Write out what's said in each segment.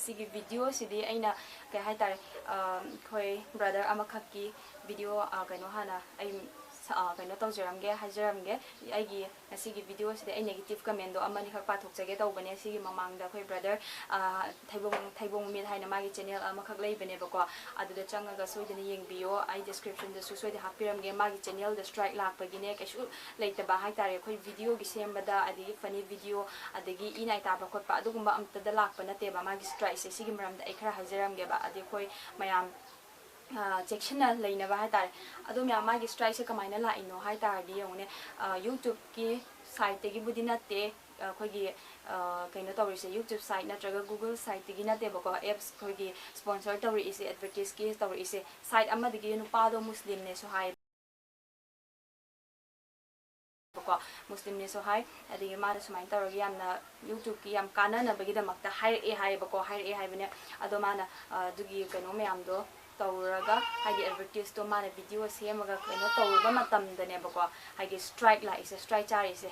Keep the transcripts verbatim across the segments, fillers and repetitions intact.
ꯁꯤꯒꯤ ꯚꯤꯗꯤꯑꯣꯁꯤꯗꯤ ꯑꯩꯅ ꯀꯩ ꯍꯥꯏꯇꯥꯔꯦ, ꯑꯩꯈꯣꯏ ꯕ꯭ꯔꯗꯔ ꯑꯃꯈꯛꯀꯤ ꯚꯤꯗꯤꯑꯣ ꯀꯩꯅꯣ ꯍꯥꯟꯅ ꯑꯩ ꯀꯩꯅꯣ ꯇꯧꯖꯔꯝꯒꯦ, ꯍꯥꯏꯖꯔꯝꯒꯦ꯫ ꯑꯩꯒꯤ ꯉꯁꯤꯒꯤ ꯚꯤꯗꯤꯑꯣꯁꯤꯗ ꯑꯩ ꯅꯦꯒꯦꯇꯤꯞ ꯀꯃꯦꯟꯗꯣ ꯑꯃꯅꯤꯈꯛ ꯄꯥꯊꯣꯛꯆꯒꯦ ꯇꯧꯕꯅꯦ꯫ ꯁꯤꯒꯤ ꯃꯃꯥꯡꯗ ꯑꯩꯈꯣꯏ ꯕ꯭ꯔꯗꯔ ꯊꯩꯕꯣꯡ ꯊꯩꯕꯣꯡ ꯃꯤꯠ ꯍꯥꯏꯅ ꯃꯥꯒꯤ ꯆꯦꯅꯦꯜ ꯑꯃꯈꯛ ꯂꯩꯕꯅꯦꯕꯀꯣ, ꯑꯗꯨꯗ ꯆꯪꯉꯒ ꯁꯣꯏꯗꯅ ꯌꯦꯡꯕꯤꯌꯣ꯫ ꯑꯩ ꯗꯤꯁꯀ꯭ꯔꯤꯞꯁꯟꯗꯁꯨ ꯁꯣꯏꯗꯅ ꯍꯥꯞꯄꯤꯔꯝꯒꯦ꯫ ꯃꯥꯒꯤ ꯆꯦꯅꯦꯜꯗ ꯁ꯭ꯇ꯭ꯔꯥꯏꯛ ꯂꯥꯛꯄꯒꯤꯅꯦ ꯀꯩꯁꯨ ꯂꯩꯇꯕ ꯍꯥꯏꯇꯥꯔꯦ꯫ ꯑꯩꯈꯣꯏ ꯚꯤꯗꯤꯑꯣꯒꯤ ꯁꯦꯝꯕꯗ, ꯑꯗꯒꯤ ꯐꯅꯤ ꯚꯤꯗꯤꯑꯣ, ꯑꯗꯒꯤ ꯏ ꯅꯥꯏ ꯇꯥꯕ ꯈꯣꯠꯄ ꯑꯗꯨꯒꯨꯝꯕ ꯑꯝꯇꯗ ꯂꯥꯛꯄ ꯅꯠꯇꯦꯕ꯫ ꯃꯥꯒꯤ ꯁ꯭ꯇ꯭ꯔꯥꯏꯛꯁꯦ ꯁꯤꯒꯤ ꯃꯔꯝꯗ ꯑꯩ ꯈꯔ ꯍꯥꯏꯖꯔꯝꯒꯦꯕ, ꯑꯗꯤ ꯑꯩꯈꯣꯏ ꯃꯌꯥꯝ ꯆꯦꯛꯁꯤꯟꯅ ꯂꯩꯅꯕ ꯍꯥꯏꯇꯥꯔꯦ꯫ ꯑꯗꯣ ꯃꯌꯥꯝ, ꯃꯥꯒꯤ ꯁ꯭ꯇ꯭ꯔꯥꯏꯛꯁꯦ ꯀꯃꯥꯏꯅ ꯂꯥꯛꯏꯅꯣ ꯍꯥꯏ ꯇꯥꯔꯗꯤ ꯌꯦꯡꯉꯨꯅꯦ, YouTubeꯀꯤ ꯁꯥꯏꯠꯇꯒꯤꯕꯨꯗꯤ ꯅꯠꯇꯦ꯫ ꯑꯩꯈꯣꯏꯒꯤ ꯀꯩꯅꯣ ꯇꯧꯔꯤꯁꯦ, YouTube ꯁꯥꯏꯠ ꯅꯠꯇ꯭ꯔꯒ Google ꯁꯥꯏꯠꯇꯒꯤ ꯅꯠꯇꯦꯕꯀꯣ꯫ ꯑꯦꯞꯁ ꯑꯩꯈꯣꯏꯒꯤ ꯁ꯭ꯄꯣꯟꯁꯔ ꯇꯧꯔꯛꯏꯁꯦ, ꯑꯦꯗꯚꯔꯇꯤꯁꯀꯤ ꯇꯧꯔꯛꯏꯁꯦ, ꯁꯥꯏꯠ ꯑꯃꯗꯒꯤ ꯅꯨꯄꯥꯗꯣ ꯃꯨꯁꯂꯤꯝꯅꯦꯁꯨ ꯍꯥꯏ꯫ ꯀꯣ ꯃꯨꯁꯂꯤꯝꯅꯦꯁꯨ ꯍꯥꯏ꯫ ꯑꯗꯒꯤ ꯃꯥꯅ ꯁꯨꯃꯥꯏꯅ ꯇꯧꯔꯒ ꯌꯥꯝꯅ YouTubeꯀꯤ ꯌꯥꯝ ꯀꯥꯟꯅꯅꯕꯒꯤꯗꯃꯛꯇ ꯍꯥꯏꯔꯛꯑꯦ ꯍꯥꯏꯌꯦꯕꯀꯣ꯫ ꯍꯥꯏꯔꯛꯑꯦ ꯍꯥꯏꯕꯅꯦ꯫ ꯑꯗꯣ ꯃꯥꯅ ꯑꯗꯨꯒꯤ ꯀꯩꯅꯣ ꯃꯌꯥꯝꯗꯣ ꯇꯧꯔꯒ, ꯍꯥꯏꯗꯤ ꯑꯦꯗꯚꯔꯇꯤꯁꯇꯣ ꯃꯥꯅ ꯚꯤꯗꯤꯑꯣ ꯁꯦꯝꯃꯒ ꯀꯩꯅꯣ ꯇꯧꯔꯨꯕ ꯃꯇꯝꯗꯅꯦꯕꯀꯣ, ꯍꯥꯏꯗꯤ ꯁ꯭ꯇ꯭ꯔꯥꯏꯛ ꯂꯥꯛꯏꯁꯦ, ꯁ꯭ꯇ꯭ꯔꯥꯏꯛ ꯆꯥꯔꯤꯁꯦ꯫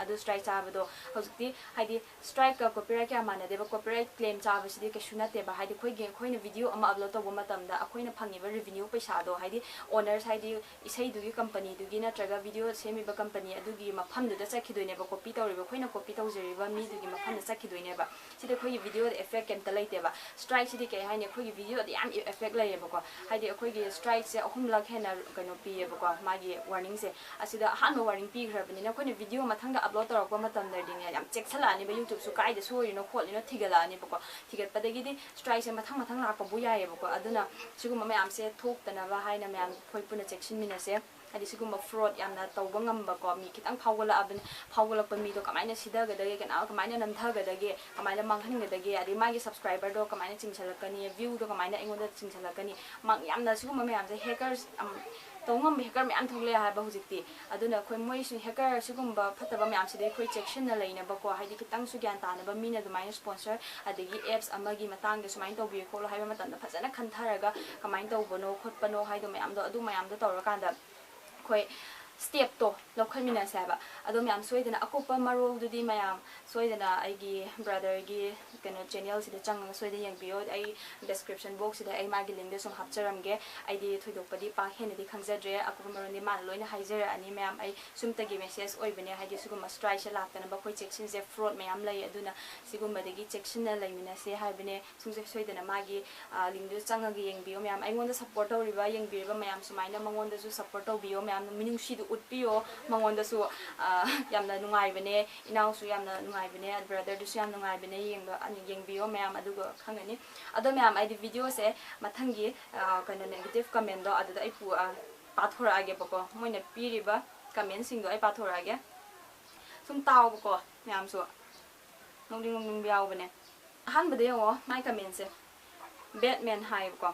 ꯑꯗꯨ ꯁ꯭ꯇ꯭ꯔꯥꯏꯛ ꯆꯥꯕꯗꯣ ꯍꯧꯖꯤꯛꯇꯤ ꯍꯥꯏꯗꯤ ꯁ꯭ꯇ꯭ꯔꯥꯏꯛꯀ ꯀꯣꯄꯤꯔꯥꯏꯠ ꯀꯌꯥ ꯃꯥꯟꯅꯗꯦꯕ꯫ ꯀꯣꯄꯤꯔꯥꯏꯠ ꯀ꯭ꯂꯦꯝ ꯆꯥꯕꯁꯤꯗꯤ ꯀꯩꯁꯨ ꯅꯠꯇꯦꯕ꯫ ꯍꯥꯏꯗꯤ ꯑꯩꯈꯣꯏꯒꯤ, ꯑꯩꯈꯣꯏꯅ ꯚꯤꯗꯤꯑꯣ ꯑꯃ ꯑꯞꯂꯣꯗ ꯇꯧꯕ ꯃꯇꯝꯗ ꯑꯩꯈꯣꯏꯅ ꯐꯪꯉꯤꯕ ꯔꯤꯚꯤꯅ꯭ꯌꯨ ꯄꯩꯁꯥꯗꯣ, ꯍꯥꯏꯗꯤ ꯑꯣꯅꯔꯁ, ꯍꯥꯏꯗꯤ ꯏꯁꯩꯗꯨꯒꯤ ꯀꯝꯄꯅꯤꯗꯨꯒꯤ ꯅꯠꯇ꯭ꯔꯒ ꯚꯤꯗꯤꯑꯣ ꯁꯦꯝꯃꯤꯕ ꯀꯝꯄꯅꯤ ꯑꯗꯨꯒꯤ ꯃꯐꯝꯗꯨꯗ ꯆꯠꯈꯤꯗꯣꯏꯅꯦꯕ꯫ ꯀꯣꯄꯤ ꯇꯧꯔꯤꯕ, ꯑꯩꯈꯣꯏꯅ ꯀꯣꯄꯤ ꯇꯧꯖꯔꯤꯕ ꯃꯤꯗꯨꯒꯤ ꯃꯐꯝꯗ ꯆꯠꯈꯤꯗꯣꯏꯅꯦꯕ꯫ ꯁꯤꯗꯤ ꯑꯩꯈꯣꯏꯒꯤ ꯚꯤꯗꯤꯑꯣꯗ ꯑꯦꯐꯦꯛ ꯀꯩꯝꯇ ꯂꯩꯇꯦꯕ꯫ ꯁ꯭ꯇ꯭ꯔꯥꯏꯛꯁꯤꯗꯤ ꯀꯩ ꯍꯥꯏꯅꯤ, ꯑꯩꯈꯣꯏꯒꯤ ꯚꯤꯗꯤꯑꯣꯗ ꯌꯥꯝ ꯑꯦꯐꯦꯛ ꯂꯩꯌꯦꯕꯀꯣ꯫ ꯍꯥꯏꯗꯤ ꯑꯩꯈꯣꯏꯒꯤ ꯁ꯭ꯇ꯭ꯔꯥꯏꯛꯁꯦ ꯑꯍꯨꯝꯂꯛ ꯍꯦꯟꯅ ꯀꯩꯅꯣ ꯄꯤꯌꯦꯕꯀꯣ, ꯃꯥꯒꯤ ꯋꯥꯔꯅꯤꯡꯁꯦ꯫ ꯑꯁꯤꯗ ꯑꯍꯥꯟꯕ ꯋꯥꯔꯅꯤꯡ ꯄꯤꯈ꯭ꯔꯕꯅꯤꯅ ꯑꯩꯈꯣꯏꯅ ꯚꯤꯗꯤꯑꯣ ꯃꯊꯪꯗ ꯑꯞꯂꯣꯗ ꯇꯧꯔꯛꯄ ꯃꯇꯝꯗꯗꯤꯅꯦ ꯌꯥꯝ ꯆꯦꯛꯁꯤꯜꯂꯛꯑꯅꯤꯕ꯫ YouTubeꯁꯨ ꯀꯥꯏꯗ ꯁꯣꯏꯔꯤꯅꯣ ꯈꯣꯠꯂꯤꯅꯣ ꯊꯤꯒꯠꯂꯛꯑꯅꯤꯕꯀꯣ꯫ ꯊꯤꯒꯠꯄꯗꯒꯤꯗꯤ ꯁ꯭ꯇ꯭ꯔꯥꯏꯛꯁꯦ ꯃꯊꯪ ꯃꯊꯪ ꯂꯥꯛꯄꯕꯨ ꯌꯥꯏꯌꯦꯕꯀꯣ꯫ ꯑꯗꯨꯅ ꯁꯤꯒꯨꯝꯕ ꯃꯌꯥꯝꯁꯦ ꯊꯣꯛꯇꯅꯕ ꯍꯥꯏꯅ ꯃꯌꯥꯝ ꯑꯩꯈꯣꯏ ꯄꯨꯟꯅ ꯆꯦꯛꯁꯤꯟꯃꯤꯟꯅꯁꯦ꯫ ꯍꯥꯏꯗꯤ ꯁꯤꯒꯨꯝꯕ ꯐ꯭ꯔꯣꯗ ꯌꯥꯝꯅ ꯇꯧꯕ ꯉꯝꯕꯀꯣ, ꯃꯤ ꯈꯤꯇꯪ ꯐꯥꯎꯒꯠꯂꯛꯑꯕꯅꯤ, ꯐꯥꯎꯒꯠꯂꯛꯄ ꯃꯤꯗꯣ ꯀꯃꯥꯏꯅ ꯁꯤꯊꯒꯗꯒꯦ, ꯀꯅꯥ ꯀꯃꯥꯏꯅ ꯅꯝꯊꯒꯗꯒꯦ, ꯀꯃꯥꯏꯅ ꯃꯥꯡꯍꯟꯒꯗꯒꯦ, ꯑꯗꯩ ꯃꯥꯒꯤ ꯁꯕꯁꯀ꯭ꯔꯥꯏꯕꯔꯗꯣ ꯀꯃꯥꯏꯅ ꯆꯤꯡꯁꯤꯜꯂꯛꯀꯅꯤ, ꯚ꯭ꯌꯨꯗꯣ ꯀꯃꯥꯏꯅ ꯑꯩꯉꯣꯟꯗ ꯆꯤꯡꯁꯤꯜꯂꯛꯀꯅꯤ, ꯌꯥꯝꯅ ꯁꯤꯒꯨꯝꯕ ꯃꯌꯥꯝꯁꯦ ꯍꯦꯀꯔꯁ ꯇꯧꯕ ꯉꯝꯕ ꯍꯦꯀꯔ ꯃꯌꯥꯝ ꯊꯣꯛꯂꯛꯑꯦ ꯍꯥꯏꯕ ꯍꯧꯖꯤꯛꯇꯤ꯫ ꯑꯗꯨꯅ ꯑꯩꯈꯣꯏ ꯃꯣꯏꯁꯨ ꯍꯦꯀꯔ ꯁꯤꯒꯨꯝꯕ ꯐꯠꯇꯕ ꯃꯌꯥꯝꯁꯤꯗꯤ ꯑꯩꯈꯣꯏ ꯆꯦꯛꯁꯤꯟꯅ ꯂꯩꯅꯕꯀꯣ, ꯍꯥꯏꯗꯤ ꯈꯤꯇꯪꯁꯨ ꯒ꯭ꯌꯥꯟ ꯇꯥꯅꯕ, ꯃꯤꯅ ꯑꯗꯨꯃꯥꯏꯅ ꯁ꯭ꯄꯣꯟꯁꯔ ꯑꯗꯒꯤ ꯑꯦꯞꯁ ꯑꯃꯒꯤ ꯃꯇꯥꯡꯗ ꯁꯨꯃꯥꯏꯅ ꯇꯧꯕꯤꯌꯨ ꯈꯣꯠꯂꯨ ꯍꯥꯏꯕ ꯃꯇꯝꯗ ꯐꯖꯅ ꯈꯟꯊꯔꯒ ꯀꯃꯥꯏꯅ ꯇꯧꯕꯅꯣ ꯈꯣꯠꯄꯅꯣ ꯍꯥꯏꯗꯣ ꯃꯌꯥꯝꯗꯣ, ꯑꯗꯨ ꯃꯌꯥꯝꯗꯣ ꯇꯧꯔꯀꯥꯟꯗ ꯑꯩꯈꯣꯏ ꯁ꯭ꯇꯦꯞꯇꯣ ꯂꯧꯈꯠꯃꯤꯟꯅꯁꯦ ꯍꯥꯏꯕ꯫ ꯑꯗꯣ ꯃꯌꯥꯝ ꯁꯣꯏꯗꯅ ꯑꯀꯨꯞꯄ ꯃꯔꯣꯜꯗꯨꯗꯤ ꯃꯌꯥꯝ ꯁꯣꯏꯗꯅ ꯑꯩꯒꯤ ꯕ꯭ꯔꯗꯔꯒꯤ ꯀꯩꯅꯣ ꯆꯦꯅꯦꯜꯁꯤꯗ ꯆꯪꯉꯒ ꯁꯣꯏꯗꯅ ꯌꯦꯡꯕꯤꯌꯣ꯫ ꯑꯩ ꯗꯤꯁꯀ꯭ꯔꯤꯞꯁꯟ ꯕꯣꯛꯁꯁꯤꯗ ꯑꯩ ꯃꯥꯒꯤ ꯂꯤꯡꯗꯣ ꯁꯨꯝ ꯍꯥꯞꯆꯔꯝꯒꯦ꯫ ꯑꯩꯗꯤ ꯊꯣꯏꯗꯣꯛꯄꯗꯤ ꯄꯥꯛ ꯍꯦꯟꯅꯗꯤ ꯈꯪꯖꯗ꯭ꯔꯦ, ꯑꯀꯨꯞꯄ ꯃꯔꯣꯜꯗꯤ ꯃꯥꯅ ꯂꯣꯏꯅ ꯍꯥꯏꯖꯔꯛꯑꯅꯤ꯫ ꯃꯌꯥꯝ, ꯑꯩ ꯁꯨꯝꯇꯒꯤ ꯃꯦꯁꯦꯖ ꯑꯣꯏꯕꯅꯦ, ꯍꯥꯏꯗꯤ ꯁꯤꯒꯨꯝꯕ ꯁ꯭ꯇ꯭ꯔꯥꯏꯛꯁꯦ ꯂꯥꯛꯇꯅꯕ ꯑꯩꯈꯣꯏ ꯆꯦꯛꯁꯤꯟꯁꯦ, ꯐ꯭ꯔꯣꯗ ꯃꯌꯥꯝ ꯂꯩ, ꯑꯗꯨꯅ ꯁꯤꯒꯨꯝꯕꯗꯒꯤ ꯆꯦꯛꯁꯤꯟꯅ ꯂꯩꯃꯤꯟꯅꯁꯦ ꯍꯥꯏꯕꯅꯦ꯫ ꯁꯨꯡꯁꯣꯏ ꯁꯣꯏꯗꯅ ꯃꯥꯒꯤ ꯂꯤꯡꯗꯨ ꯆꯪꯉꯒ ꯌꯦꯡꯕꯤꯌꯣ ꯃꯌꯥꯝ꯫ ꯑꯩꯉꯣꯟꯗ ꯁꯞꯄꯣꯔꯠ ꯇꯧꯔꯤꯕ, ꯌꯦꯡꯕꯤꯔꯤꯕ ꯃꯌꯥꯝ, ꯁꯨꯃꯥꯏꯅ ꯃꯉꯣꯟꯗꯁꯨ ꯁꯞꯄꯣꯔꯠ ꯇꯧꯕꯤꯌꯣ ꯃꯌꯥꯝ, ꯃꯤꯅꯨꯡꯁꯤꯗꯨ ꯎꯠꯄꯤꯌꯣ ꯃꯉꯣꯟꯗꯁꯨ꯫ ꯌꯥꯝꯅ ꯅꯨꯡꯉꯥꯏꯕꯅꯦ, ꯏꯅꯥꯎꯁꯨ ꯌꯥꯝꯅ ꯅꯨꯡꯉꯥꯏꯕꯅꯦ, ꯕ꯭ꯔꯗꯔꯗꯨꯁꯨ ꯌꯥꯝ ꯅꯨꯡꯉꯥꯏꯕꯅꯦ, ꯌꯦꯡꯕ, ꯌꯦꯡꯕꯤꯌꯣ ꯃꯌꯥꯝ, ꯑꯗꯨꯒ ꯈꯪꯒꯅꯤ꯫ ꯑꯗꯣ ꯃꯌꯥꯝ, ꯑꯩꯗꯤ ꯚꯤꯗꯤꯑꯣꯁꯦ ꯃꯊꯪꯒꯤ ꯀꯩꯅꯣ, ꯅꯦꯒꯦꯇꯤꯞ ꯀꯃꯦꯟꯗꯣ ꯑꯗꯨꯗ ꯑꯩ ꯄꯨ-, ꯄꯥꯊꯣꯔꯛꯑꯒꯦꯕꯀꯣ, ꯃꯣꯏꯅ ꯄꯤꯔꯤꯕ ꯀꯃꯦꯟꯁꯤꯡꯗꯣ ꯑꯩ ꯄꯥꯊꯣꯔꯛꯑꯒꯦ꯫ ꯁꯨꯝ ꯇꯥꯎꯕꯀꯣ ꯃꯌꯥꯝꯁꯨ, ꯅꯣꯛꯅꯤꯡ ꯅꯣꯛꯅꯤꯡꯕ ꯌꯥꯎꯕꯅꯦ꯫ ꯑꯍꯥꯟꯕꯗ ꯌꯦꯡꯉꯣ ꯃꯥꯏ ꯀꯃꯦꯟꯁꯦ, ꯕꯦꯠꯃꯦꯟ ꯍꯥꯏꯌꯦꯕꯀꯣ꯫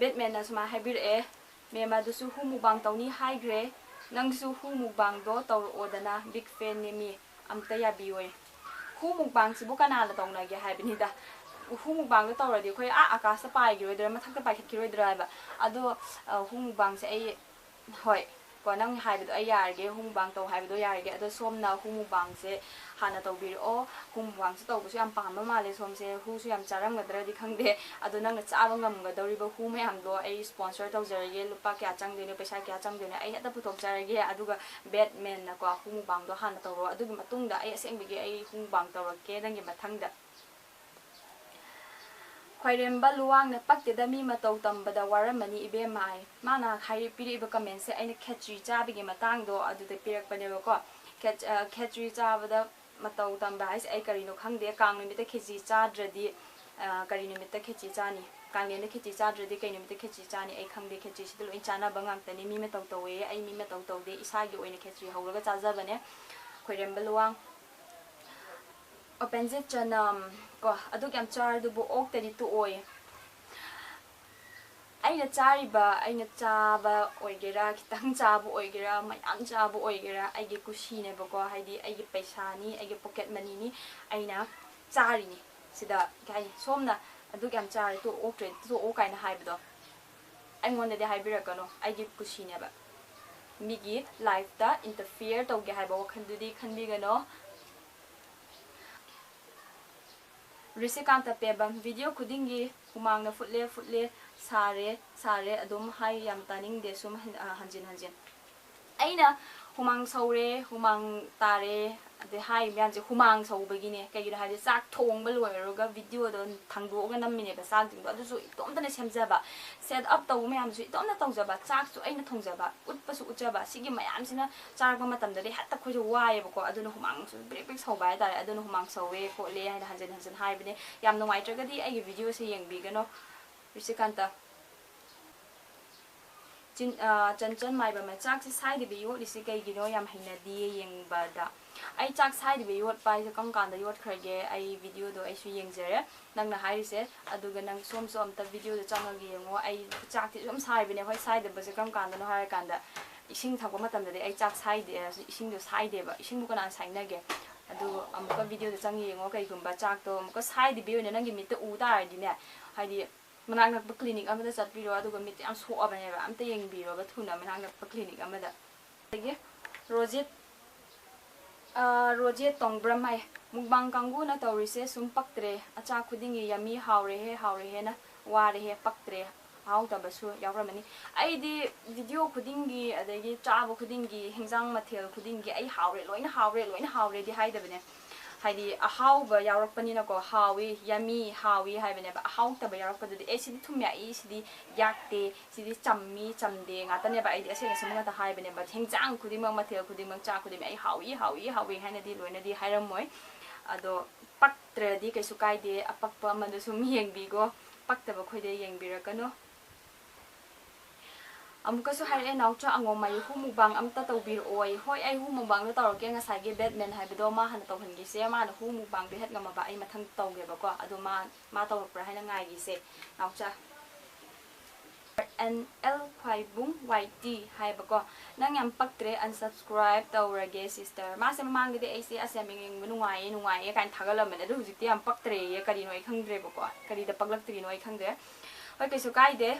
ꯕꯦꯠꯃꯦꯟꯅ ꯁꯨꯃꯥꯏꯅ ꯍꯥꯏꯕꯤꯔꯛꯑꯦ: "ꯃꯦꯝ ꯑꯗꯨꯁꯨ ꯍꯨ ꯃꯨꯛꯕꯥꯡ ꯇꯧꯅꯤ ꯍꯥꯏꯈ꯭ꯔꯦ, ꯅꯪꯁꯨ ꯍꯨ ꯃꯨꯛꯕꯥꯡꯗꯣ ꯇꯧꯔꯛꯑꯣꯗꯅ, ꯕꯤꯛ ꯐꯦꯟꯅꯦ ꯃꯤ, ꯑꯝꯇ ꯌꯥꯕꯤꯌꯣꯌꯦ"꯫ ꯍꯨ ꯃꯨꯛꯕꯥꯡꯁꯤꯕꯨ ꯀꯅꯥꯅ ꯇꯧꯅꯒꯦ ꯍꯥꯏꯕꯅꯤꯗ꯫ ꯍꯨ ꯃꯨꯛꯕꯥꯡꯗꯣ ꯇꯧꯔꯗꯤ ꯑꯩꯈꯣꯏ ꯑꯥ ꯑꯀꯥꯁꯇ ꯄꯥꯏꯈꯤꯔꯣꯏꯗ꯭ꯔꯥ, ꯃꯊꯛꯇ ꯄꯥꯏꯈꯠꯈꯤꯔꯣꯏꯗ꯭ꯔꯥ ꯍꯥꯏꯕ꯫ ꯑꯗꯣ ꯍꯨ ꯃꯨꯛꯕꯥꯡꯁꯦ ꯑꯩ ꯍꯣꯏ꯫ ꯀꯣ, ꯅꯪ ꯍꯥꯏꯕꯗꯣ ꯑꯩ ꯌꯥꯔꯒꯦ, ꯍꯨ ꯃꯨꯛꯕꯥꯡ ꯇꯧ ꯍꯥꯏꯕꯗꯣ ꯌꯥꯔꯒꯦ꯫ ꯑꯗꯣ ꯁꯣꯝꯅ ꯍꯨ ꯃꯨꯛꯕꯥꯡꯁꯦ ꯍꯥꯟꯅ ꯇꯧꯕꯤꯔꯛꯑꯣ꯫ ꯍꯨ ꯃꯨꯛꯕꯥꯡꯁꯦ ꯇꯧꯕꯁꯨ ꯌꯥꯝ ꯄꯥꯝꯕ ꯃꯥꯜꯂꯦ ꯁꯣꯝꯁꯦ꯫ ꯍꯨꯁꯨ ꯌꯥꯝ ꯆꯥꯔꯝꯒꯗ꯭ꯔꯗꯤ ꯈꯪꯗꯦ꯫ ꯑꯗꯣ ꯅꯪꯅ ꯆꯥꯕ ꯉꯝꯒꯗꯧꯔꯤꯕ ꯍꯨ ꯃꯌꯥꯝꯗꯣ ꯑꯩ ꯁ꯭ꯄꯣꯟꯁꯔ ꯇꯧꯖꯔꯒꯦ꯫ ꯂꯨꯄꯥ ꯀꯌꯥ ꯆꯪꯗꯣꯏꯅꯣ, ꯄꯩꯁꯥ ꯀꯌꯥ ꯆꯪꯗꯣꯏꯅꯣ ꯑꯩ ꯍꯦꯛꯇ ꯄꯨꯊꯣꯛꯆꯔꯒꯦ꯫ ꯑꯗꯨꯒ ꯕꯦꯠꯃꯦꯟꯅꯀꯣ, ꯍꯨ ꯃꯨꯛꯕꯥꯡꯗꯣ ꯍꯥꯟꯅ ꯇꯧꯔꯣ꯫ ꯑꯗꯨꯒꯤ ꯃꯇꯨꯡꯗ ꯑꯩ ꯑꯁꯦꯡꯕꯒꯤ ꯑꯩ ꯍꯨ ꯃꯨꯛꯕꯥꯡ ꯇꯧꯔꯛꯀꯦ ꯅꯪꯒꯤ ꯃꯊꯪꯗ꯫ ꯈ꯭ꯋꯥꯏꯔꯦꯝꯕ ꯂꯨꯋꯥꯡꯅ ꯄꯛꯇꯦꯗ, ꯃꯤ ꯃꯇꯧ ꯇꯝꯕꯗ ꯋꯥꯔꯝꯃꯅꯤ ꯏꯕꯦꯝꯃ ꯍꯥꯏ꯫ ꯃꯥꯅ ꯍꯥꯏꯔꯤ-, ꯄꯤꯔꯛꯏꯕ ꯀꯃꯦꯟꯁꯦ ꯑꯩꯅ ꯈꯦꯆ꯭ꯔꯤ ꯆꯥꯕꯒꯤ ꯃꯇꯥꯡꯗꯣ ꯑꯗꯨꯗ ꯄꯤꯔꯛꯄꯅꯦꯕꯀꯣ꯫ ꯈꯦꯆ-, ꯑ, ꯈꯦꯆ꯭ꯔꯤ ꯆꯥꯕꯗ ꯃꯇꯧ ꯇꯝꯕ ꯍꯥꯏꯁꯦ ꯑꯩ ꯀꯔꯤꯅꯣ ꯈꯪꯗꯦ꯫ ꯀꯥꯡ ꯅꯨꯃꯤꯠꯇ ꯈꯦꯆ꯭ꯔꯤ ꯆꯥꯗ꯭ꯔꯗꯤ, ꯑ, ꯀꯔꯤ ꯅꯨꯃꯤꯠꯇ ꯈꯦꯆ꯭ꯔꯤ ꯆꯥꯅꯤ? ꯀꯥꯡꯂꯦꯟꯗ ꯈꯦꯆ꯭ꯔꯤ ꯆꯥꯗ꯭ꯔꯗꯤ ꯀꯩ ꯅꯨꯃꯤꯠꯇ ꯈꯦꯆ꯭ꯔꯤ ꯆꯥꯅꯤ? ꯑꯩ ꯈꯪꯗꯦ꯫ ꯈꯦꯆ꯭ꯔꯤꯁꯤꯗ ꯂꯣꯏ ꯆꯥꯅꯕ ꯉꯥꯛꯇꯅꯤ꯫ ꯃꯤ ꯃꯇꯧ ꯇꯧꯋꯦ, ꯑꯩ ꯃꯤ ꯃꯇꯧ ꯇꯧꯗꯦ꯫ ꯏꯁꯥꯒꯤ ꯑꯣꯏꯅ ꯈꯦꯆ꯭ꯔꯤ ꯍꯧꯔꯒ ꯆꯥꯖꯕꯅꯦ꯫ ꯈ꯭ꯋꯥꯏꯔꯦꯝꯕ ꯂꯨꯋꯥꯡ꯫ ꯑꯣꯄꯦꯟꯖꯤꯠ ꯆꯅꯝ ꯀꯣ, ꯑꯗꯨꯛ ꯌꯥꯝ ꯆꯥꯔꯗꯨꯕꯨ ꯑꯣꯛꯇꯗꯤ ꯇꯣꯛꯑꯣꯏ꯫ ꯑꯩꯅ ꯆꯥꯔꯤꯕ, ꯑꯩꯅ ꯆꯥꯕ ꯑꯣꯏꯒꯦꯔꯥ, ꯈꯤꯇꯪ ꯆꯥꯕ ꯑꯣꯏꯒꯦꯔꯥ, ꯃꯌꯥꯝ ꯆꯥꯕ ꯑꯣꯏꯒꯦꯔꯥ, ꯑꯩꯒꯤ ꯀꯨꯁꯤꯅꯦꯕꯀꯣ꯫ ꯍꯥꯏꯗꯤ ꯑꯩꯒꯤ ꯄꯩꯁꯥꯅꯤ, ꯑꯩꯒꯤ ꯄꯣꯀꯦꯠ ꯃꯅꯤꯅꯤ, ꯑꯩꯅ ꯆꯥꯔꯤꯅꯤ꯫ ꯁꯤꯗ ꯀꯩ ꯍꯥꯏꯅꯤ, ꯁꯣꯝꯅ "ꯑꯗꯨꯛ ꯌꯥꯝ ꯆꯥꯔꯦ, ꯇꯣꯛꯑꯣ, ꯑꯣꯛꯇ꯭ꯔꯦ, ꯇꯣꯛꯑꯣ" ꯀꯥꯏꯅ ꯍꯥꯏꯕꯗꯣ ꯑꯩꯉꯣꯟꯗꯗꯤ ꯍꯥꯏꯕꯤꯔꯛꯀꯅꯨ, ꯑꯩꯒꯤ ꯀꯨꯁꯤꯅꯦꯕ꯫ ꯃꯤꯒꯤ ꯂꯥꯏꯐꯇ ꯏꯟꯇꯔꯐꯤꯌꯔ ꯇꯧꯒꯦ ꯍꯥꯏꯕ ꯋꯥꯈꯜꯗꯨꯗꯤ ꯈꯟꯕꯤꯒꯅꯣ꯫ ꯔꯤꯁꯤꯀꯥꯟꯇ ꯄꯦꯕꯝ, ꯚꯤꯗꯤꯑꯣ ꯈꯨꯗꯤꯡꯒꯤ ꯍꯨꯃꯥꯡꯅ ꯐꯨꯠꯂꯦ ꯐꯨꯠꯂꯦ, ꯁꯥꯔꯦ ꯁꯥꯔꯦ ꯑꯗꯨꯝ ꯍꯥꯏ, ꯌꯥꯝ ꯇꯥꯅꯤꯡꯗꯦ ꯁꯨꯝ ꯍꯟ-, ꯑ, ꯍꯟꯖꯤꯟ ꯍꯟꯖꯤꯟ꯫ ꯑꯩꯅ ꯍꯨꯃꯥꯡ ꯁꯧꯔꯦ, ꯍꯨꯃꯥꯡ ꯇꯥꯔꯦ, ꯑꯗꯩ ꯍꯥꯏꯔꯤ ꯃꯌꯥꯝꯁꯦ ꯍꯨꯃꯥꯡ ꯁꯧꯕꯒꯤꯅꯦ꯫ ꯀꯩꯒꯤꯅꯣ ꯍꯥꯏꯗꯤ ꯆꯥꯛ ꯊꯣꯡꯕ ꯂꯣꯏꯔꯒ ꯚꯤꯗꯤꯑꯣꯗꯣ ꯊꯥꯡꯗꯣꯛꯑꯒ ꯅꯝꯃꯤꯅꯦꯕ ꯆꯥꯛꯁꯤꯡꯗꯣ꯫ ꯑꯗꯨꯁꯨ ꯏꯇꯣꯝꯇꯅ ꯁꯦꯝꯖꯕ, ꯁꯦꯠ ꯑꯞ ꯇꯧꯕ ꯃꯌꯥꯝꯁꯨ ꯏꯇꯣꯝꯇ ꯇꯧꯖꯕ, ꯆꯥꯛꯁꯨ ꯑꯩꯅ ꯊꯣꯡꯖꯕ, ꯎꯠꯄꯁꯨ ꯎꯠꯆꯕ, ꯁꯤꯒꯤ ꯃꯌꯥꯝꯁꯤꯅ ꯆꯥꯔꯛꯄ ꯃꯇꯝꯗꯗꯤ ꯍꯦꯛꯇ ꯑꯩꯈꯣꯏꯁꯨ ꯋꯥꯏꯑꯦꯕꯀꯣ꯫ ꯑꯗꯨꯅ ꯍꯨꯃꯥꯡꯁꯨ ꯕ꯭ꯔꯤꯛ ꯕ꯭ꯔꯤꯛ ꯁꯧꯕ ꯍꯥꯏꯇꯥꯔꯦ꯫ ꯑꯗꯨꯅ ꯍꯨꯃꯥꯡ ꯁꯧꯋꯦ ꯈꯣꯠꯂꯦ ꯍꯥꯏꯅ ꯍꯟꯖꯤꯟ ꯍꯟꯖꯤꯟ ꯍꯥꯏꯕꯅꯦ꯫ ꯌꯥꯝ ꯅꯨꯡꯉꯥꯏꯇ꯭ꯔꯒꯗꯤ ꯑꯩꯒꯤ ꯚꯤꯗꯤꯑꯣꯁꯦ ꯌꯦꯡꯕꯤꯒꯅꯣ꯫ ꯔꯤꯁꯤꯀꯥꯟꯇ꯫ ꯆꯤꯟ-, ꯑ, ꯆꯟꯆꯟ ꯃꯥꯏꯕꯝꯅ, "ꯆꯥꯛꯁꯦ ꯁꯥꯏꯗꯕꯤ ꯌꯣꯠꯂꯤꯁꯦ ꯀꯩꯒꯤꯅꯣ? ꯌꯥꯝ ꯍꯩꯅꯗꯤꯌꯦ ꯌꯦꯡꯕꯗ꯫" ꯑꯩ ꯆꯥꯛ ꯁꯥꯏꯗꯕꯤ ꯌꯣꯠꯄ ꯍꯥꯏꯁꯦ ꯀꯔꯝ ꯀꯥꯟꯗ ꯌꯣꯠꯈ꯭ꯔꯒꯦ? ꯑꯩ ꯚꯤꯗꯤꯑꯣꯗꯣ ꯑꯩꯁꯨ ꯌꯦꯡꯖꯔꯦ ꯅꯪꯅ ꯍꯥꯏꯔꯤꯁꯦ꯫ ꯑꯗꯨꯒ ꯅꯪ ꯁꯣꯝꯁꯨ ꯑꯝꯇ ꯚꯤꯗꯤꯑꯣꯗꯣ ꯆꯪꯉꯒ ꯌꯦꯡꯉꯣ꯫ ꯑꯩ ꯆꯥꯛꯇꯤ ꯑꯗꯨꯝ ꯁꯥꯏꯕꯅꯦ꯫ ꯍꯣꯏ, ꯁꯥꯏꯗꯕꯁꯦ ꯀꯔꯝ ꯀꯥꯟꯗꯅꯣ ꯍꯥꯏꯔꯀꯥꯟꯗ ꯏꯁꯤꯡ ꯊꯛꯄ ꯃꯇꯝꯗꯗꯤ ꯑꯩ ꯆꯥꯛ ꯁꯥꯏꯗꯦ, ꯏꯁꯤꯡꯗꯣ ꯁꯥꯏꯗꯦꯕ꯫ ꯏꯁꯤꯡꯕꯨ ꯀꯅꯥꯅ ꯁꯥꯏꯅꯒꯦ? ꯑꯗꯨ ꯑꯃꯨꯛꯀ ꯚꯤꯗꯤꯑꯣꯗ ꯆꯪꯉ ꯌꯦꯡꯉꯣ꯫ ꯀꯩꯒꯨꯝꯕ ꯆꯥꯛꯇꯣ ꯑꯃꯨꯛꯀ ꯁꯥꯏꯗꯕꯤ ꯑꯣꯏꯅ ꯅꯪꯒꯤ ꯃꯤꯠꯇ ꯎ ꯇꯥꯔꯗꯤꯅꯦ, ꯍꯥꯏꯗꯤ ꯃꯅꯥꯛ ꯅꯛꯄ ꯀ꯭ꯂꯤꯅꯤꯛ ꯑꯃꯗ ꯆꯠꯄꯤꯔꯣ, ꯑꯗꯨꯒ ꯃꯤꯠꯇ ꯌꯥꯝ ꯁꯣꯛꯑꯕꯅꯦꯕ, ꯑꯝꯇ ꯌꯦꯡꯕꯤꯔꯣꯕ ꯊꯨꯅ ꯃꯅꯥꯛ ꯅꯛꯄ ꯀ꯭ꯂꯤꯅꯤꯛ ꯑꯃꯗ꯫ ꯑꯗꯒꯤ ꯔꯣꯖꯦꯠ, ꯑ, ꯔꯣꯖꯦꯠ ꯇꯣꯡꯕ꯭ꯔꯝ ꯍꯥꯏ, "ꯃꯨꯛꯕꯥꯡ ꯀꯥꯡꯕꯨꯅ ꯇꯧꯔꯤꯁꯦ ꯁꯨꯝ ꯄꯛꯇ꯭ꯔꯦ, ꯑꯆꯥ ꯈꯨꯗꯤꯡꯒꯤ ꯌꯝꯃꯤ, ꯍꯥꯎꯔꯦꯍꯦ, ꯍꯥꯎꯔꯦꯍꯦꯅ, ꯋꯥꯔꯦꯍꯦ, ꯄꯛꯇ꯭ꯔꯦ, ꯑꯍꯥꯎꯇꯕꯁꯨ ꯌꯥꯎꯔꯝꯃꯅꯤ꯫" ꯑꯩꯗꯤ ꯚꯤꯗꯤꯑꯣ ꯈꯨꯗꯤꯡꯒꯤ, ꯑꯗꯒꯤ ꯆꯥꯕ ꯈꯨꯗꯤꯡꯒꯤ, ꯍꯤꯟꯖꯥꯡ ꯃꯊꯦꯜ ꯈꯨꯗꯤꯡꯒꯤ ꯑꯩ ꯍꯥꯎꯔꯦ, ꯂꯣꯏꯅ ꯍꯥꯎꯔꯦ, ꯂꯣꯏꯅ ꯍꯥꯎꯔꯦꯗꯤ ꯍꯥꯏꯗꯕꯅꯦ꯫ ꯍꯥꯏꯗꯤ ꯑꯍꯥꯎꯕ ꯌꯥꯎꯔꯛꯄꯅꯤꯅꯀꯣ, ꯍꯥꯎꯏ, ꯌꯝꯃꯤ, ꯍꯥꯎꯏ ꯍꯥꯏꯕꯅꯦꯕ꯫ ꯑꯍꯥꯎꯇꯕ ꯌꯥꯎꯔꯛꯄꯗꯨꯗꯤ, "ꯑꯦ, ꯁꯤꯗꯤ ꯊꯨꯝ ꯌꯥꯛꯏ, ꯁꯤꯗꯤ ꯌꯥꯛꯇꯦ, ꯁꯤꯗꯤ ꯆꯝꯃꯤ, ꯆꯝꯗꯦ" ꯉꯥꯛꯇꯅꯦꯕ꯫ ꯑꯩꯗꯤ ꯑꯁꯦꯡ ꯑꯁꯦꯡꯕ ꯉꯥꯛꯇ ꯍꯥꯏꯕꯅꯦꯕ꯫ ꯍꯤꯟꯖꯥꯡ ꯈꯨꯗꯤꯡꯃꯛ, ꯃꯊꯦꯜ ꯈꯨꯗꯤꯡꯃꯛ, ꯆꯥꯛ ꯈꯨꯗꯤꯡꯃꯛ ꯑꯩ ꯍꯥꯎꯏ, ꯍꯥꯎꯏ, ꯍꯥꯎꯏ ꯍꯥꯏꯅꯗꯤ ꯂꯣꯏꯅꯗꯤ ꯍꯥꯏꯔꯝꯃꯣꯏ꯫ ꯑꯗꯣ ꯄꯛꯇ꯭ꯔꯗꯤ ꯀꯩꯁꯨ ꯀꯥꯏꯗꯦ, ꯑꯄꯛꯄ ꯑꯃꯗ ꯁꯨꯝ ꯌꯦꯡꯕꯤꯒꯣ, ꯄꯛꯇꯕ ꯑꯩꯈꯣꯏꯗ ꯌꯦꯡꯕꯤꯔꯛꯀꯅꯨ꯫ ꯑꯃꯨꯛꯀꯁꯨ ꯍꯥꯏꯔꯛꯑꯦ ꯅꯥꯎꯆꯥ ꯑꯉꯣꯝꯃꯩ, "ꯍꯨ ꯃꯨꯛꯕꯥꯡ ꯑꯝꯇ ꯇꯧꯕꯤꯔꯛꯑꯣ"꯫ ꯍꯣꯏ, ꯑꯩ ꯍꯨ ꯃꯨꯛꯕꯥꯡꯗꯣ ꯇꯧꯔꯛꯀꯦ꯫ ꯉꯁꯥꯏꯒꯤ ꯕꯦꯠꯃꯦꯟ ꯍꯥꯏꯕꯗꯣ ꯃꯥ ꯍꯥꯟꯅ ꯇꯧꯍꯟꯈꯤꯁꯦ꯫ ꯃꯥꯅ ꯍꯨ ꯃꯨꯛꯕꯥꯡꯗꯣ ꯍꯦꯛ ꯉꯝꯃꯕ ꯑꯩ ꯃꯊꯪ ꯇꯧꯒꯦꯕꯀꯣ꯫ ꯑꯗꯣ ꯃꯥ, ꯃꯥ ꯇꯧꯔꯛꯄ꯭ꯔꯥ ꯍꯥꯏꯅ ꯉꯥꯏꯈꯤꯁꯦ ꯅꯥꯎꯆꯥ꯫ ꯑꯦꯟ ꯑꯦꯜ ꯈ꯭ꯋꯥꯏꯕꯨꯡ ꯋꯥꯏ ꯇꯤ ꯍꯥꯏꯕꯀꯣ, "ꯅꯪ ꯌꯥꯝ ꯄꯛꯇ꯭ꯔꯦ, unsubscribe ꯇꯧꯔꯒꯦ sister꯫" ꯃꯥꯁꯦ ꯃꯃꯥꯡꯗꯗꯤ ꯑꯩꯁꯦ ꯑꯁ ꯌꯥꯝ ꯌꯦꯡꯕ ꯅꯨꯡꯉꯥꯏꯌꯦ, ꯅꯨꯡꯉꯥꯏꯌꯦ ꯀꯥꯏꯅ ꯊꯥꯒꯠꯂꯝꯕꯅꯦ꯫ ꯑꯗꯣ ꯍꯧꯖꯤꯛꯇꯤ ꯌꯥꯝ ꯄꯛꯇ꯭ꯔꯦꯌꯦ꯫ ꯀꯔꯤꯅꯣ ꯑꯩ ꯈꯪꯗ꯭ꯔꯦꯕꯀꯣ, ꯀꯔꯤꯗ ꯄꯛꯂꯛꯇ꯭ꯔꯤꯅꯣ ꯑꯩ ꯈꯪꯗ꯭ꯔꯦ꯫ ꯍꯣꯏ, ꯀꯩꯁꯨ ꯀꯥꯏꯗꯦ꯫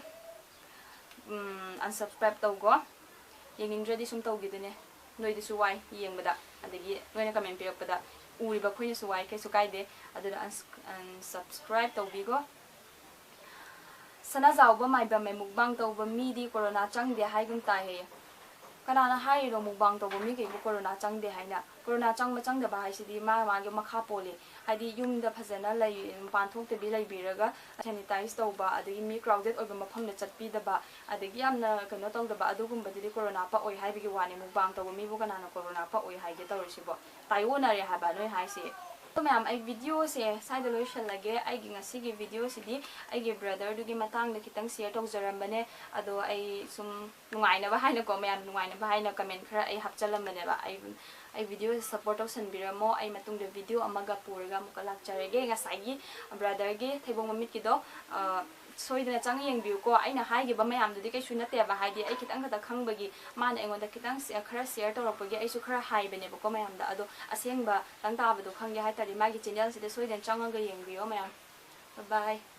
ꯎꯝ, unsubscribe ꯇꯧꯒꯣ꯫ ꯌꯦꯡꯅꯤꯡꯗ꯭ꯔꯗꯤ ꯁꯨꯝ ꯇꯧꯈꯤꯗꯨꯅꯦ꯫ ꯅꯣꯏꯗꯁꯨ ꯋꯥꯏ ꯌꯦꯡꯕꯗ, ꯑꯗꯒꯤ ꯅꯣꯏꯅ comment ꯄꯤꯔꯛꯄꯗ ꯎꯔꯤꯕ ꯑꯩꯈꯣꯏꯅꯁꯨ ꯋꯥꯏ, ꯀꯩꯁꯨ ꯀꯥꯏꯗꯦ꯫ ꯑꯗꯨꯅ unsubscribe ꯇꯧꯕꯤꯈꯣ꯫ ꯁꯅꯥꯖꯥꯎꯕ ꯃꯥꯏꯕꯝ ꯃꯦ mukbang ꯇꯧꯕ ꯃꯤꯗꯤ corona ꯆꯪꯗꯦ ꯍꯥꯏꯒꯨꯝ ꯇꯥꯏ ꯍꯥꯏꯌꯦ꯫ ꯀꯅꯥꯅ ꯍꯥꯏꯔꯤꯅꯣ mukbang ꯇꯧꯕ ꯃꯤꯈꯩꯕꯨ corona ꯆꯪꯗꯦ ꯍꯥꯏꯅ? Corona ꯆꯪꯕ ꯆꯪꯗꯕ ꯍꯥꯏꯁꯤꯗꯤ ꯃꯥ ꯃꯥꯒꯤ ꯃꯈꯥ ꯄꯣꯜꯂꯤ꯫ ꯍꯥꯏꯗꯤ ꯌꯨꯝꯗ ꯐꯖꯅ ꯂꯩ, ꯃꯄꯥꯟ ꯊꯣꯛꯇꯕꯤ ꯂꯩꯕꯤꯔꯒ sanitize ꯇꯧꯕ, ꯑꯗꯒꯤ ꯃꯤ crowded ꯑꯣꯏꯕ ꯃꯐꯝꯗ ꯆꯠꯄꯤꯗꯕ, ꯑꯗꯒꯤ ꯌꯥꯝꯅ ꯀꯩꯅꯣ ꯇꯧꯗꯕ, ꯑꯗꯨꯒꯨꯝꯕꯗꯨꯗꯤ corona ꯄꯛꯑꯣꯏ ꯍꯥꯏꯕꯒꯤ ꯋꯥꯅꯤ꯫ Mukbang ꯇꯧꯕ ꯃꯤꯕꯨ ꯀꯅꯥꯅ corona ꯄꯛꯑꯣꯏ ꯍꯥꯏꯒꯦ ꯇꯧꯔꯤꯁꯤꯕꯣ? ꯇꯥꯏꯑꯣꯟꯅꯔꯦ ꯍꯥꯏꯕ ꯅꯣꯏ ꯍꯥꯏꯁꯦ꯫ ꯑꯗꯣ ꯃꯌꯥꯝ, ꯑꯩ videoꯁꯦ ꯁ꯭ꯋꯥꯏꯗ ꯂꯣꯏꯁꯤꯜꯂꯒꯦ꯫ ꯑꯩꯒꯤ ꯉꯁꯤꯒꯤ videoꯁꯤꯗꯤ ꯑꯩꯒꯤ brotherꯗꯨꯒꯤ ꯃꯇꯥꯡꯗ ꯈꯤꯇꯪ share ꯇꯧꯖꯔꯝꯕꯅꯦ꯫ ꯑꯗꯣ ꯑꯩ ꯁꯨꯝ ꯅꯨꯡꯉꯥꯏꯅꯕ ꯍꯥꯏꯅꯀꯣ, ꯃꯌꯥꯝ ꯅꯨꯡꯉꯥꯏꯅꯕ ꯍꯥꯏꯅ comment ꯈꯔ ꯑꯩ ꯍꯥꯞꯆꯜꯂꯝꯕꯅꯦꯕ꯫ ꯑꯩ, ꯑꯩ videoꯁꯦ support ꯇꯧꯁꯟꯕꯤꯔꯝꯃꯣ꯫ ꯑꯩ ꯃꯇꯨꯡꯗ video ꯑꯃꯒ ꯄꯨꯔꯒ ꯑꯃꯨꯛꯀ ꯂꯥꯛꯆꯔꯒꯦ꯫ ꯉꯁꯥꯏꯒꯤ brotherꯒꯤ ꯊꯩꯕꯣꯡ ꯃꯃꯤꯠꯀꯤꯗꯣ, ꯑ, ꯁꯣꯏꯗꯅ ꯆꯪꯉ ꯌꯦꯡꯕꯤꯌꯨꯀꯣ꯫ ꯑꯩꯅ ꯍꯥꯏꯈꯤꯕ ꯃꯌꯥꯝꯗꯨꯗꯤ ꯀꯩꯁꯨ ꯅꯠꯇꯦꯕ, ꯍꯥꯏꯗꯤ ꯑꯩ ꯈꯤꯇꯪ ꯈꯛꯇ ꯈꯪꯕꯒꯤ, ꯃꯥꯅ ꯑꯩꯉꯣꯟꯗ ꯈꯤꯇꯪ ꯁꯦ-, ꯈꯔ share ꯇꯧꯔꯛꯄꯒꯤ ꯑꯩꯁꯨ ꯈꯔ ꯍꯥꯏꯕꯅꯦꯕꯀꯣ ꯃꯌꯥꯝꯗ꯫ ꯑꯗꯣ ꯑꯁꯦꯡꯕ ꯇꯪ ꯇꯥꯕꯗꯣ ꯈꯪꯒꯦ ꯍꯥꯏ ꯇꯥꯔꯗꯤ ꯃꯥꯒꯤ channelꯁꯤꯗ ꯁꯣꯏꯗꯅ ꯆꯪꯉꯒ ꯌꯦꯡꯕꯤꯌꯣ ꯃꯌꯥꯝ꯫ Bye bye꯫